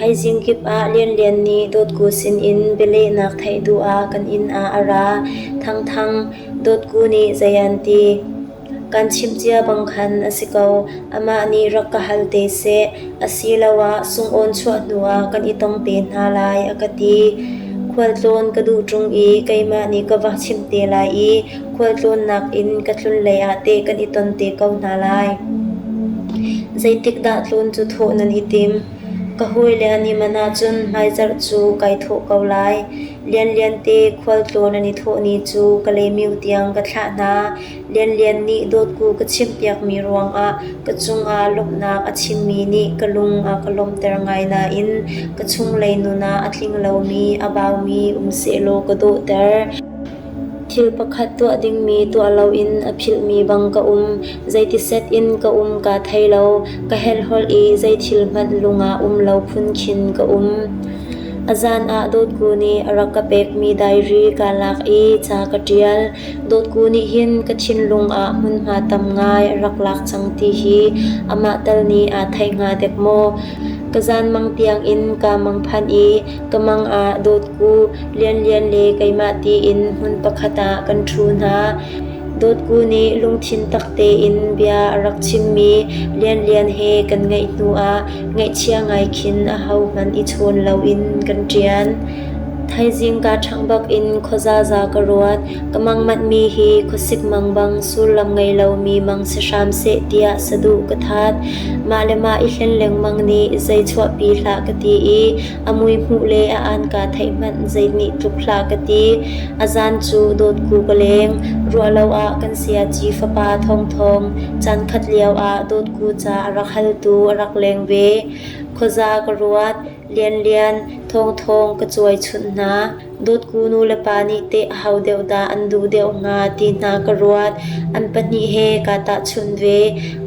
Thaizing kip ah Lianlian nih Dawtku sinin bialehnak theih duh ah kan inn ah a ra. Thangthang, Dawtku nih zei an ti? Kan chimh cia bang khan a si ko. Amah nih rak ka hal te seh, asiloah sungawn chuah hnuah kan i tong te hna lai, a ka ti. Khualtlawn ka duh ṭung i keimah nih ka va chimh te lai i khualtlawnnak in ka tlun lei ah teh kan i ton te ko hna lai. Zeitikdah tlawn cu thawh nan i tim? Ka hawile an i manh ahcun hmaizarh cu kai thawh ko lai. Lianlian te khualtlawn an i thawh ni cu Kalaymyo tiang ka thlah hna. Lianlian nih dawtku ka chimhpiakmi ruangah ka cungah lawmhnak a chimmi nih ka lung a ka lawmhter ngai nain ka chunglei nun ah a tling lomi, a baumi um sehlaw ka dawhter. Thil pakhat tuah dingmi tuah loin a philhmi bang ka um. Zeitiset in ka um kaa thei lo. Ka helhholh i zei thil hmanh lung ah um lo phun khin ka um. A zan ah Dawtku nih a rak ka pekmi diary kaa lak i ca ka ṭial. Dawtku nih hin ka thinlung ah hmunhma tam ngai a rak lak cang ti hi amah tal nih aa theih hnga dek maw? Ka zanmang tiangin kaa mangphan i ka mang ah Dawtku, Lianlian le keimah tiin hmun pakhat ah kan ṭhu hna. Dawtku nih lungthin tak tein bia a rak chimmi Lianlian he kan ngaih hnuah ngaihchia ngai khin ahohmanh i chawn loin kan ṭian. Thaizing kaa ṭhangh bak in khuazaza ka ruat. Ka mang manhmi hi khuasik mang bang sullam ngei lomi mang si hram seh tiah saduh ka that. Mah le mah i hlen lengmang nih zei chuahpi hlah ka ti i a mui hmuh le a anka theih hmanh zei nih tluk hlah ka ti. A zan cu dawtku ka leng. Ruahlo ah kan sayaci fapa Thawngthawng caankhat lio ah dawtku ca a rak haltu a rak leng ve. Khuaza ka ruat. Lianlian, Thawngthawng ka cuai chunh hna. Dawtku nulepa nih teh aho deuh dah an duh deuh hnga ti hna ka ruat. An pahnih he kaa tahchunh ve.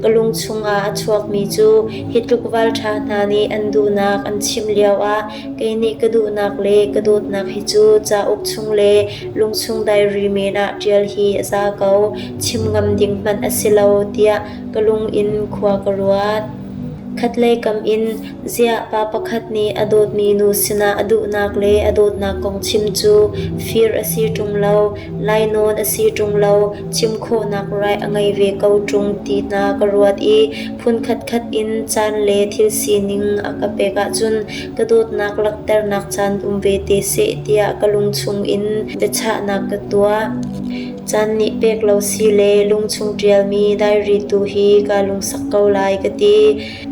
Ka lung chungah a chuakmi cu hi tluk valṭha hna nih an duhnak an chimh lioah kei nih ka duhnak le ka dawtnak hi cu cauk chung le lungchung diary men ah ṭial hi a za ko, chim ngam ding hmanh a si lo tiah ka lung in khua ka ruat. Khatlei kam in ziah pa pakhat nih a dawtmi nu sinah a duhnak le a dawtnak kong chim cu fir a si ṭung lo, lainawn a si ṭung lo, chim khawhnak right a ngei ve ko ṭung ti hna ka ruat i phun khatkhat in caan le thil sining a ka pek ahcun ka dawtnak langhternak caan um ve te seh tiah ka lungchung in biachahnak ka tuah. Caan nih pek lo si le lungchung ṭialmi diary tu hi kaa lungsak ko lai ka ti.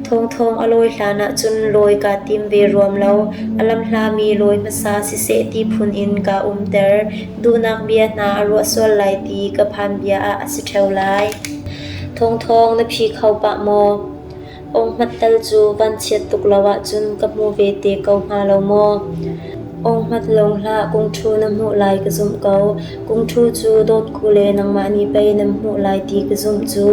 Thawngthawng a lawi hlan ahcun lawi kaa tim ve ruam lo. A lamhlami lawi hmasa siseh ti phun in kaa umter. Duhnak bia hna a ruah sual lai ti ka phan bia ah a si ṭheo lai. Thawngthawng na phi kho pah maw? Awnghmat tal cu vanchiat tuk lo ahcun ka hmu ve te ko hnga lo maw? Awnghmat lawng hlah kungṭhu na hmuh lai ka zumh ko. Kungṭhu cu dawtku le nangmah nih pei nan hmuh lai ti ka zumh cu.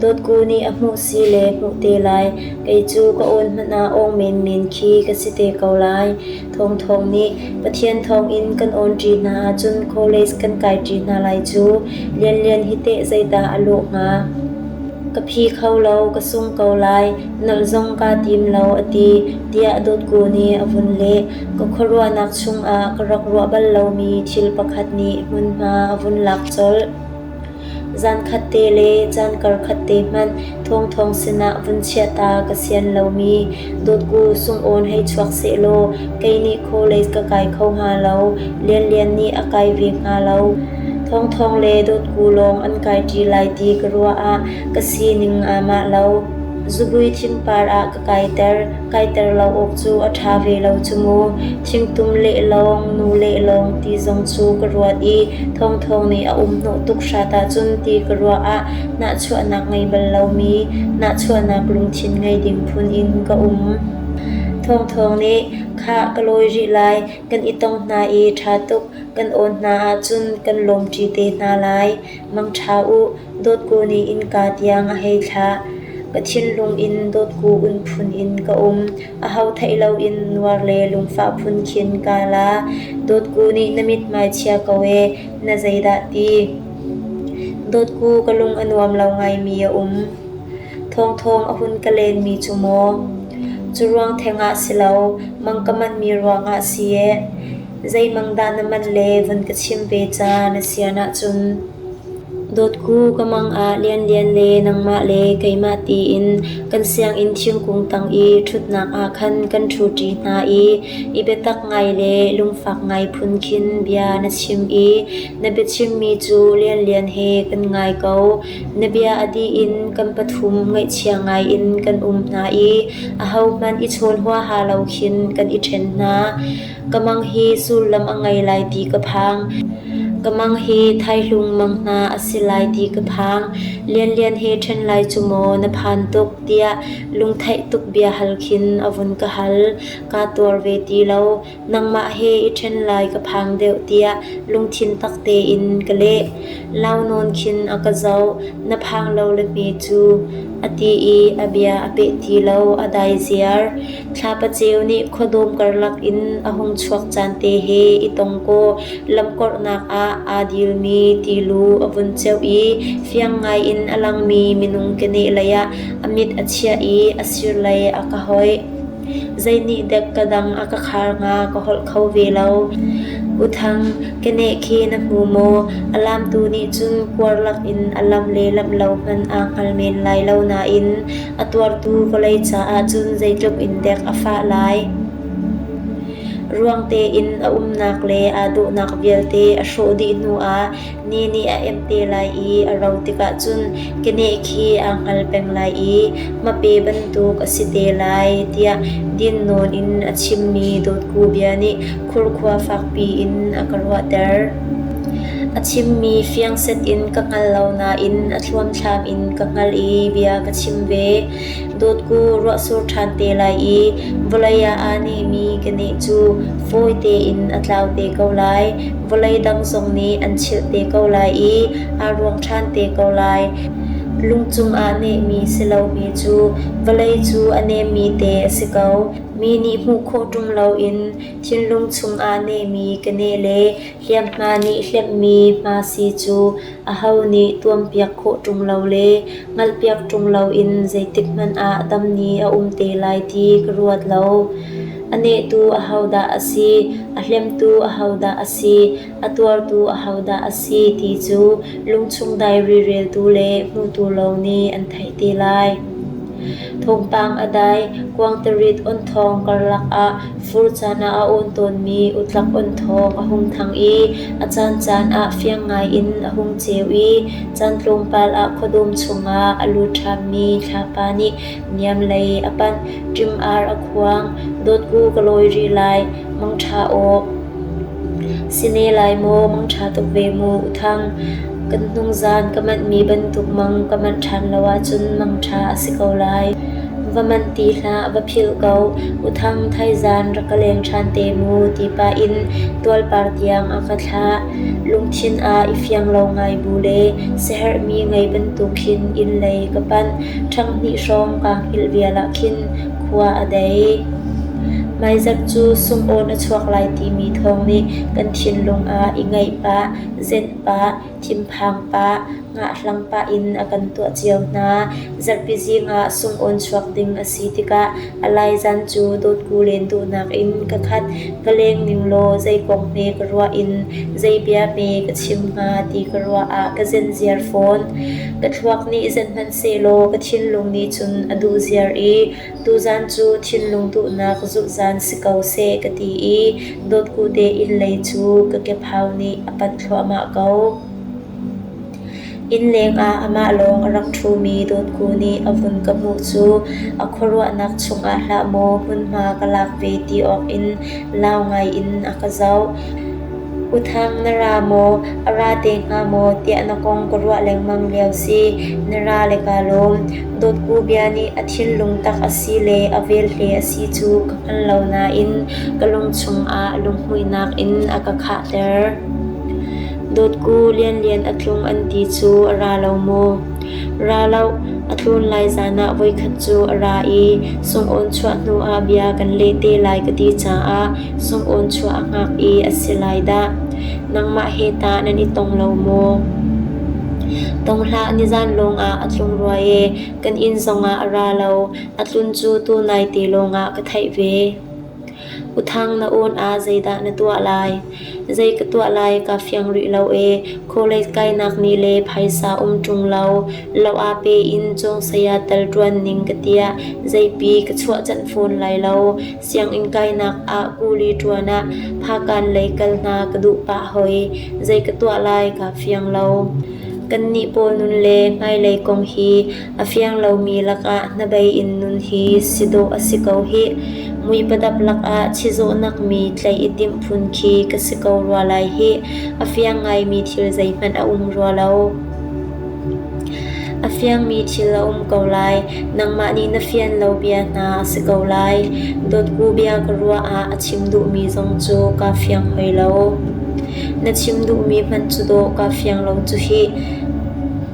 Dawtku nih a hmuh si le hmuh te lai. Kei cu ka awn hmanh ah awng menmen khi ka si te ko lai. Thawngthawng nih Pathian thawngin kan awnṭi hna ahcun college kan kaiṭi hna lai cu. Lianlian hi teh zeidah a lawh hnga? Ka phi kho lo, ka sung ko lai, nolh zong kaa tim lo a ti, tiah Dawtku nih a vun leh. Ka khuaruahnak chungah ka rak ruah bal lomi thil pakhat nih hmunhma a vun lak colh. Zankhat te le caan karkhat te hmanh Thawngthawng sinah vun chiah ta ka sian lomi Dawtku sungawn hei chuak sehlaw kei nih college ka kai kho hnga lo, Lianlian nih a kai ve hnga lo. Thawngthawng le Dawtku lawng an kai ṭi lai ti ka ruah ah ka sining aa mah lo. Zubui thingpar ah ka kaiter, kaiter lo awk cu a ṭha ve lo cu mu. Thingtum lehlawng, nu lehlawng ti zong cu ka ruat i Thawngthawng nih a um hnawh tuk hrat ahcun ti ka ruah ah nahchuahnak ngei bal lomi, nahchuahnak lungthin ngei ding phun in ka um. Thawngthawng nih, khah ka lawi rih lai, kan i tong hna i ṭha tuk, kan awn hna ahcun kan lawmṭi te hna lai. Mangṭha u, dawtku nih innka tiang a hei thlah. Ka thinlung in dawtku un phun in ka um. Aho theih loin nuar le lungfah phun khin kaa la. Dawtku nih na mithmai chia ko ee, na zeidah ti? Dawtku ka lung a nuam lo ngaimi a um. Thawngthawng a hun ka lenmi cu maw? Cu ruang theng ah si lo, mang ka manhmi ruangah si eh. Zei mang dah na manh le vun ka chim ve ca na sian ahcun. Dawtku ka mang ah Lianlian le nangmah le keimah tiin kan sianginn thingkung tang i ṭhutnak ah khan kan ṭhuṭi hna i i biatak ngai le lungfak ngai phun khin bia na chim i na biachimmi cu Lianlian he kan ngai ko. Na bia a dih in kan pathum ngaihchia ngai in kan um hna i ahohmanh i chawn huaha lo khin kan i ṭhen hna. Ka mang hi sullam a ngei lai ti ka phang. Ka mang hi thaihlung mang hna a si lai ti ka phang. Lianlian he ṭhen lai cu maw na phan tuk tiah lungtheih tuk bia hal khin a vun ka hal. Kaa tuar ve ti lo. Nangmah he i ṭhen lai ka phang deuh tiah lungthin tak tein ka leh. Lau nawn khin a ka zoh. Na phang lo le hme cu a ti i a bia a peh ti lo, a dai ziar. Thlapa ceu nih khuadawm karlak in a hung chuak caan te he i tong kaw lamkorhnak ah aa dilmi tilu a vun ceuh i fiang ngaiin a langmi minung keneh lei ah a mit a chiah i a sirlei a ka hoih. Zei nih dek ka dang a ka khar hnga ka holh kho ve lo. U Thang, keneh khi na hmu maw? A lamtu nih cun kuar lakin a lam le lamh lo hmanh aa hngal men lai lo nain A tuartu vawlei caah cun zeitluk in dek a fah lai. Ruang tein a umnak le aa dawhnak vialte a hrawh dih hnuah ni nih a emh te lai i a ro tikah cun keneh khi aa hngal peng lai i hmape bantuk a si te lai, tiah din nawn in a chimmi Dawtku bia nih khurkhua fakpi in a ka ruahter. A chimmi fiang set in ka hngal lo nain a thluamthlam in ka hngalh i bia ka chim ve. Dawtku ruahsur ṭhan te lai i vawlei ah aa nehmi ka neh cu fawi tein a tlau te ko lai. Vawlei dang zong nih an chilh te ko lai i aa ruang ṭhan te ko lai. Lungcung ah nehmi si lomi cu vawlei cu a nemmi te a si ko. Mi nih hmuh khawh ṭung loin Thinlung chungah nehmi ka neh le hliamhma nih hlemhmi hma si cu aho nih tuampiak khawh ṭung lo le hngalhpiak ṭung loin zeitikhmanh ah dam ni a um te lai ti ka ruat lo. A nehtu ahodah a si, a hlemtu ahodah a si, a tuartu ahodah a si ti cu lungchung diary reltu le hmutu lawng nih an theih te lai. Thawngpang a dai, kuangtarit onthawng karlak ah fur caan ah a awn tawnmi utlak onthawng a hung thang i a caancaan ah fiang ngai in a hung ceu i caan tlawmpal ah khuadawm chungah a lut ṭhanmi thlapa nih niam lei a panh. Ṭim ar a khuang, dawtku ka lawi rih lai, mangṭha aw. Si ne lai maw, mangṭha tuk ve mu, U Thang. Kan hnungzan ka manhmi bantuk mang ka manh ṭhan lo ahcun mangṭha a si ko lai. Va manh ti hlah, va philh ko. U Thang, thaizan rak ka leng ṭhan te mu, ti pah in tualpar tiang a ka thlah. Lungthin ah i fiang lo ngai bu le siaherhmi ngei bantuk khin inn lei ka panh. Ṭhanghnih hrawng kaa hngilh vial ah khin khua a dei. Hmaizarh cu sung-awn a chuak lai timi thawng nih kan thinlung ah i ngaih pah, zenh pah, thinphang pah, ngahhlang pah in a kan tuah cio hna. Zarhpi zing ah sung-awn chuak ding a si tikah a laizan cu dawtku len duhnak in ka khat. Va leng ning law zei kong hme ka ruah in zei bia hme ka chim hnga ti ka ruah ah ka zen ziar fawn. Ka thluak nih zenh hmanhsehlaw ka thinlung nih cun a duh ziar i tuzan cu thinlung duhnak zulhzan si ko seh ka ti i dawtku te inn lei cu ka kephau nih a panh thluahmah ko. Innleng ah amah lawng a rak ṭhumi Dawtku nih a vun ka hmuh cu a khuaruahnak chungah hlah maw hmunhma ka lak ve ti awk in lau ngai in a ka zoh. U Thang na ra maw, a ra te hnga maw tiah na kong ka ruah lengmang lio si. Na ra le kaa lawm. Dawtku bia nih a thinlung tak a si le a velhle a si cu ka hngal lo nain ka lung chungah lunghmuihnak in a ka khahter. Dawtku Lianlian a tlung an ti cu a ra lo maw? Ra lo, a tlun lai zan ah voikhat cu a ra i sungawn chuah hnu ah bia kan leh te lai ka ti caah sungawn chuah a hngak i a si lai dah. Nangmah he tah nan i tong lo maw? Tong hlah nizan lawngah a tlung rua ee, kan inn zongah a ra lo, a tlun cu tunai te lawngah ka theih ve. U Thang na awn ah zeidah na tuah lai? Zei ka tuah lai kaa fiang rih lo ee, college kainak nih le phaisa um ṭung lo, lo ah pe in cawng saya tal ṭuan ning ka tiah zeipi ka chuahcanh fawn lai lo. Sianginn kainak ah kuli ṭuan ah phakan lei kal hna ka duh pah hoi. Zei ka tuah lai kaa fiang lo. Kannih pawl nun le hmailei kong hi A fiang lomi lakah hnabei in nun hi si dawh a si ko hih. Mui padap lakah chizawhnak mi tlaih i timh phun khi ka si ko rua lai hih. A fiang ngaimi thil zeihmanh a um rua lo. A fiangmi thil a um ko lai. Nangmah nih na fian lo bia hna a si ko lai. Dawtku bia ka ruah ah a chim duhmi zong cu kaa fiang hoi lo. Na chim duhmi hmanh cu dawh kaa fiang lo cu hih.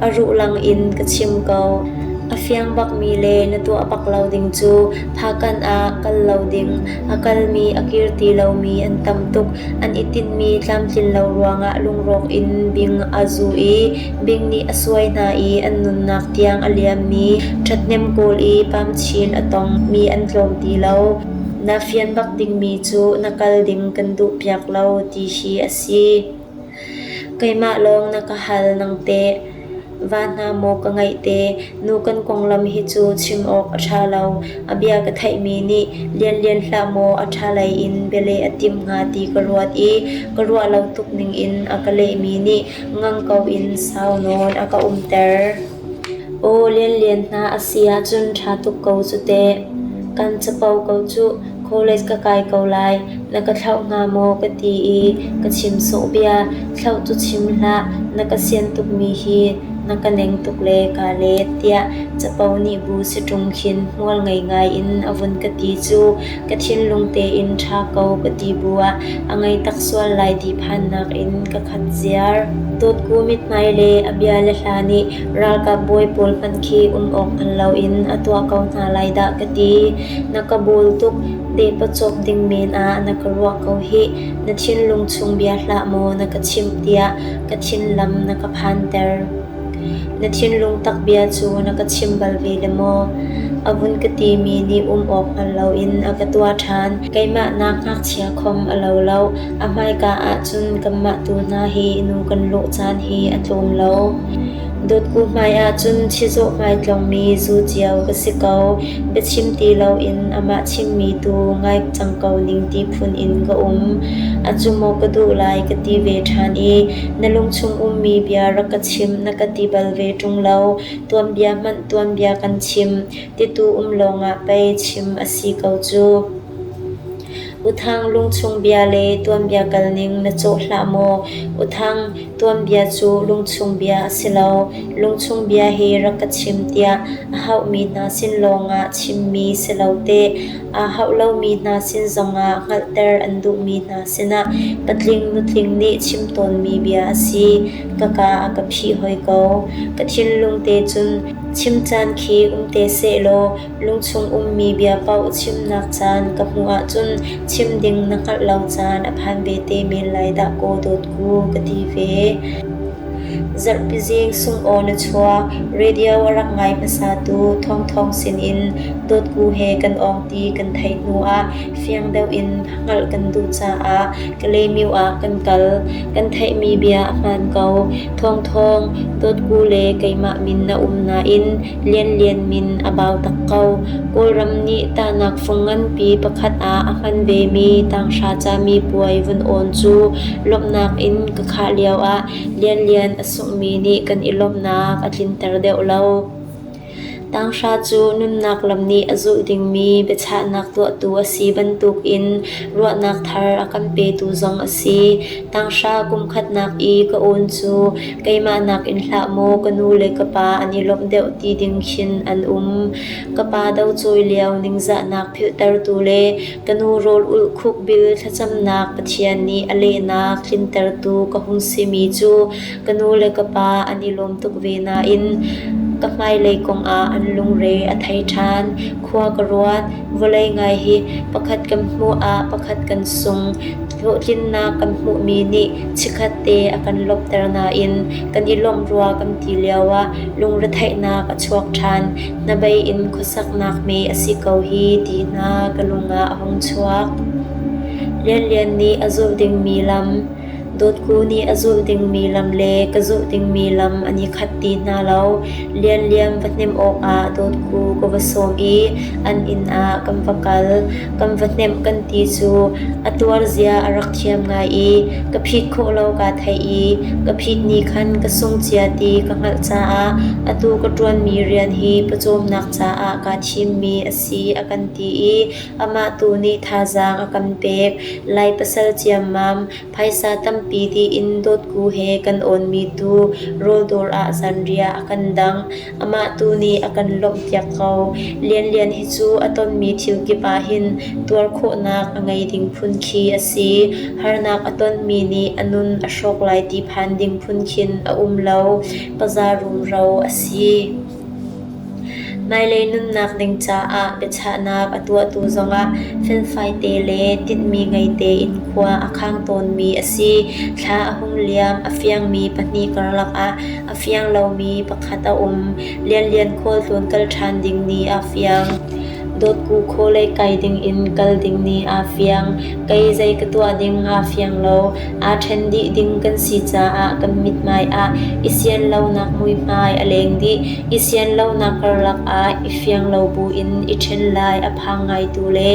A ruhlang in ka chim ko. A fiang bakmi le na tuah bak lo ding cu phakan ah kal lo ding, a kalmi a kir ti lomi an tam tuk. An i tinhmi tlamtlin lo ruangah lungrawk in bing a zu i bing nih a suai hna i an nunnak tiang a liammi ṭhathnem kawl i pam chin a tongmi an tlawm ti lo. Na fian bak dingmi cu na kal ding kan duhpiak lo ti hi a si. Keimah lawng na ka hal nang teh. Va hna maw ka ngaih te, nu kan konglam hi cu chim awk a ṭha lo. A bia ka theihmi nih lianlian hlah maw a ṭha lei in bialeh a timh hnga ti ka ruat i ka ruah lo tuk ningin a ka lehmi nih ngang ko in sau nawn a ka umter. Aw lianlian hna a si ahcun ṭha tuk ko cu teh. Kan capo ko cuh. College ka kai ko lai, na ka thlauh hnga maw ka ti i ka chim sawh bia. Thlauh cu chim hlah, na ka sian tukmi hi na ka neng tuk le kaa let tiah capo nih bu si ṭung khin hmual ngei ngai in a vun ka ti cu ka thinlung tein ṭha ko ka ti bu ah a ngei tak sual lai ti phannak in ka khat ziar. Dawtku mithmai le a bia le hla nih ralkap bawi pawl hmanh khi um awk hngal loin a tuah ko hna lai dah ka ti. Na ka bawl tuk, dehpawcawp ding men ah na ka ruah ko hih. Na thinlung chung bia hlah maw na ka chimh tiah ka thinlam na ka phanter. Na thinlung tak bia cu na ka chim bal ve le maw? A vun ka timi nih um awk hngal loin a ka tuah ṭhan. Keimah nak ngakchia khom a lo lo. A hmaika ahcun kanmah tu hna hi nu kan lawh caan hi a tlawm lo. Dawtku hmai ahcun chizawh hmaitlongmi zu cio ka si ko. Biachim ti loin amah chimmi tu ngai cang ko ning ti phun in ka um. Acu maw ka duh lai ka ti ve ṭhan i na lungchung ummi bia rak ka chim na ka ti bal ve ṭung lo. Tuanbia hmanh tuanbia kan chim titu um lawngah pei chim a si ko cu. U Thang lungchung bia le tuanbia kalning na cawh hlah maw? U Thang, tuanbia cu lungchung bia a si lo. Lungchung bia hi rak ka chim tiah a hauhmi hna sin lawngah chimmi si lo teh. Aa hauh lomi hna sin zongah hngalhter an duhmi hna sinah patling nutling nih chim tawnmi bia a si. Ka kaa a ka phih hoi ko. Ka thinlung te cun chim caan khi um te sehlaw Lungchung ummi bia paoh chimnak caan ka hmuh ahcun chim ding na hngalh lo caan a phan ve te men lai dah kaw dawtku ka ti ve. Zarhpi zing sung-aw na chuak, radio a rak ngai hmasatu Thawngthawng sinin dawtku he kan awng ti kan theih hnu ah fiang deuh in hngalh kan duh caah Kalaymyo ah kan kal. Kan theihmi bia a hmaan ko. Thawngthawng, dawtku le keimah min na um nain Lianlian min a bau tak ko. Kawlram nih tahnak fung nganpi pakhat ah a hman vemi tanghra camipuai vun awn cu lawmhnak in ka khah lioah Lianlian a sunghmi nih kan i lawmhnak a tlinter deuh lo. Tanghra cu nunnak lam nih a zulh dingmi biachahnak tuahtu a si bantukin ruahnak thar a kan petu zong a si. Tanghra kum khatnak i ka awn cu keimah nakin hlah maw ka nu le ka pa an i lawmh deuh ti ding khin an um. Ka pa docawi lio ningzahnak philhtertu le ka nu rawl ulh khukbil thlacamnak Pathian nih a lehnak tlintertu ka hung simi cu ka nu le ka pa an i lawm tuk ve nain ka hmailei kongah an lungre a thei ṭhan. Khua ka ruat, vawlei ngai hi pakhat kan hmuh ah pakhat kan sung. Hlawhtlinnak kan hmuhmi nih chikkhatte a kan lawmhter nain kan i lawmh rua kan ti lioah lungretheihnak a chuak ṭhan. Hnabei in khuasaknak hme a si ko hi ti hna ka lung ah a hung chuak. Lianlian nih a zulh dingmi lam, Dawtku nih a zulh dingmi lam le ka zulh dingmi lam an i khat ti hna lo. Lianlian va hnemh awkah Dawtku ka va sawm i an inn ah kan va kal. Kan va hnemh kan ti cu a tuar zia a rak thiam ngai i ka phit khawh lo kaa theih i ka phit ni khan ka sung cia ti ka hngalh caah atu ka ṭuanmi rian hi pawcawmnak caah kaa thimmi a si a kan ti i amah tu nih thazaang a kan pek. Lai pasal ciammam, phaisa tampi dih in dawtku he kan awnmi tu rawldawr ah zanriah a kan dangh. Amah tu nih a kan lawmhpiak ko. Lianlian hi cu a tonmi thil kip ah hin tuar khawhnak a ngei ding phun khi a si. Harnak a tonmi nih a nun a hrawk lai ti phan ding phun khin a um lo. Paza rumro a si. Hmailei nunnak ding caah biachahnak a tuahtu zongah felfai te le tinhmi ngei tein khua a khang tawnmi a si. Thla a hung liam, a fiangmi pahnih karlak ah a fiang lomi pakhat a um. Lianlian khualtlawn kal ṭhan ding ni aa fiang. Dawtku khawlei kai ding in kal ding ni aa fiang. Kei zei ka tuah ding aa fiang lo. Aa ṭhen dih ding kan si caah kan mithmai ah i sian lonak muihmai a leng dih. I sian lonak karlak ah i fiang lo buin i ṭhen lai a phang ngaitu le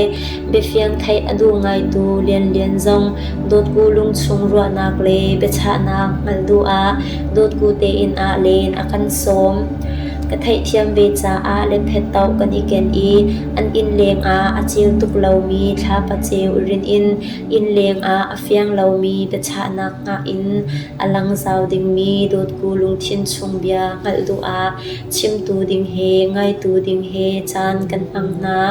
biafiang theih a duh ngaitu Lianlian zong Dawtku lungchung ruahnak le biachahnak hngalh duh ah Dawtku te inn ah len a kan sawm. Ka theihthiam ve caah letphettoh kan i ken i an inn leng ah a ceu tuk lomi thlapa ceu i rinh in inn leng ah a fiang lomi biachahnak hngah in a lang zau dingmi Dawtku lungthin chung bia hngalh duh ah chimtu ding he ngaitu ding he caan kan hmang hna.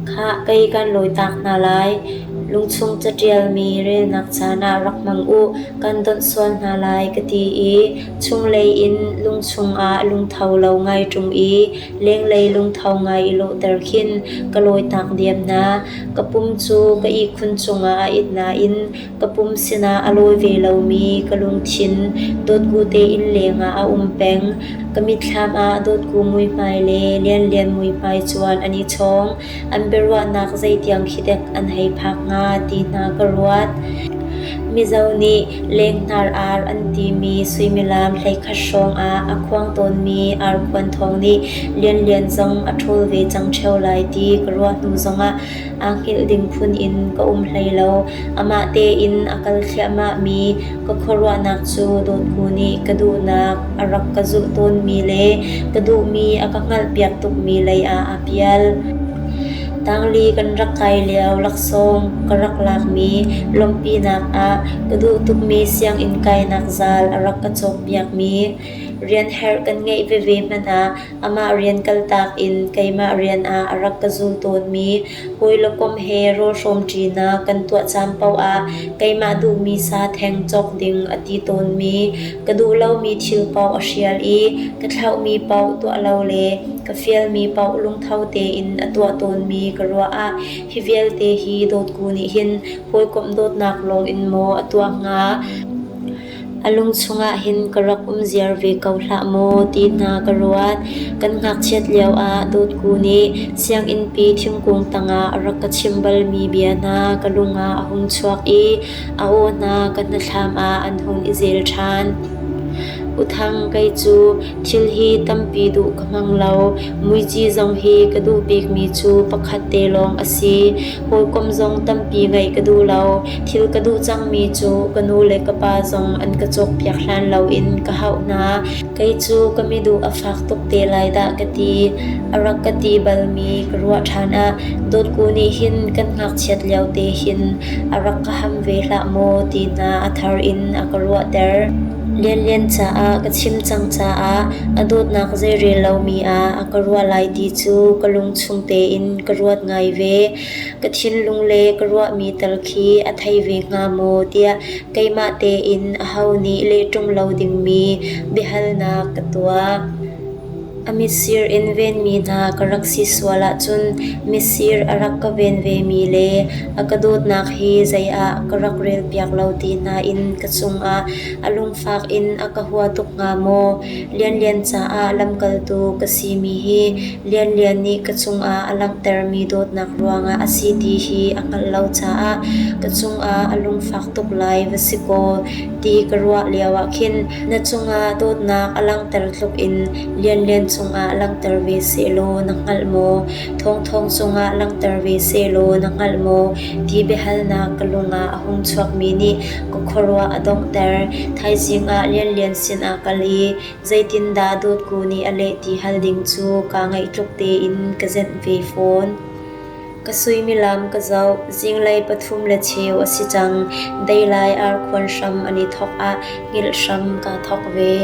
Khah, kei kan lawitak hna lai. Lungchung caṭialmi relnak caan ah rak hmang u, kan donh sual hna lai ka ti i chunglei in lungchung ah lungtho lo ngai ṭung i lenglei lungtho ngai i lawhter khin ka lawitak diam hna. Ka pum cu ka ihkhun cungah a it nain ka pum sinah a lawi ve lomi ka lungthin dawtku tein lengah a um peng. Ka mitthlam ah dawtku muihmai le Lianlian muihmai cuan an i chawng. An biaruahnak zeitiang khi dek an hei phak hnga ti hna ka ruat. Mizo nih lenghnar ar an timi suimilam 11 hrawng ah a khuang tawnmi arkhuan thawng nih Lianlian zong a ṭhawl ve cang ṭheo lai ti ka ruah hnu zongah aa hngilh ding phun in ka um hlei lo. Amah tein a kal thliahmahmi ka khuaruahnak cu Dawtku nih ka duhnak a rak ka zulh tawnmi le ka duhmi a ka hngalhpiak tukmi lei ah aa pial. Tangli kan rak kai lio laksawng ka rak lakmi lawmhpinak ah ka duh tukmi sianginn kainak zal a rak ka cawkpiakmi rian herh kan ngeih veve hmanh ah amah rian kaltak in keimah rian ah a rak ka zul tawnmi hawi le kom he rawl hrawmṭinak kan tuah caan paoh ah keimah duhmi sa theng cawk ding a ti tawnmi ka duh lomi thil paoh a hrial i ka thlauhmi paoh tuah lo le ka fialmi paoh lungtho tein a tuah tawnmi ka ruah ah hi vialte hi dawtku nih hin hawikomh dawtnak lawng in maw a tuah hnga? A lung chungah hin ka rak um ziar ve ko hlah maw ti hna ka ruat. Kan ngakchiat lioah Dawtku nih sianginnpi thingkung tangah a rak ka chimh balmi bia hna ka lung ah a hung chuak i a aw hna ka hnathlam ah an hung i zel ṭhan. U Thang, kei cu thil hi tampi duh ka hmang lo. Muici zong hi ka duh bikmi cu pakhat te lawng a si. Hawikom zong tampi ngeih ka duh lo. Thil ka duh cangmi cu ka nu le ka pa zong an ka cawkpiak hlan loin ka hauh hna. Kei cu ka miduh a fak tuk te lai dah ka ti. A rak ka ti balmi ka ruah ṭhan ah Dawtku nih hin kan ngakchiat lio te hin a rak ka ham ve hlah maw ti hna a thar in a ka ruahter. Lianlian caah ka chim cang caah a dawtnak zeirel lomi ah a ka ruah lai ti cu ka lungchung tein ka ruat ngai ve. Ka thinlung le ka ruahmi tal khi a thei ve hnga maw tiah keimah tein aho nih leh ṭung lo dingmi biahalnak ka tuah. A mitsir in venmi hna ka rak si sual ahcun mitsir a rak ka ven vemi le a ka dawtnak hi zei ah ka rak relpiak lo ti hna in ka cungah a lungfak in a ka hua tuk hnga maw? Lianlian caah lamkaltu ka simi hi Lianlian nih ka cungah a langhtermi dawtnak ruangah a si ti hi a hngalh lo caah ka cungah a lungfak tuk lai va si kaw ti ka ruah lioah khin na cungah dawtnak a langhter tluk in Lianlian cungah langhter ve sehlaw na hngalh maw? Thawngthawng cungah langhter ve sehlaw na hngalh maw? ti biahalnak ka lung ah a hung chuakmi nih ka khuaruah a donghter. Thaizing ah Lianlian sinah kal i zeitindah Dawtku nih a leh ti hal ding cu kaa ngaih tluk tein ka zenh ve fawn. Ka suimilam ka zoh, zinglei 3:15 a si cang. Deilai arkhuan hram an i thawk ah hngilh hram kaa thawk ve.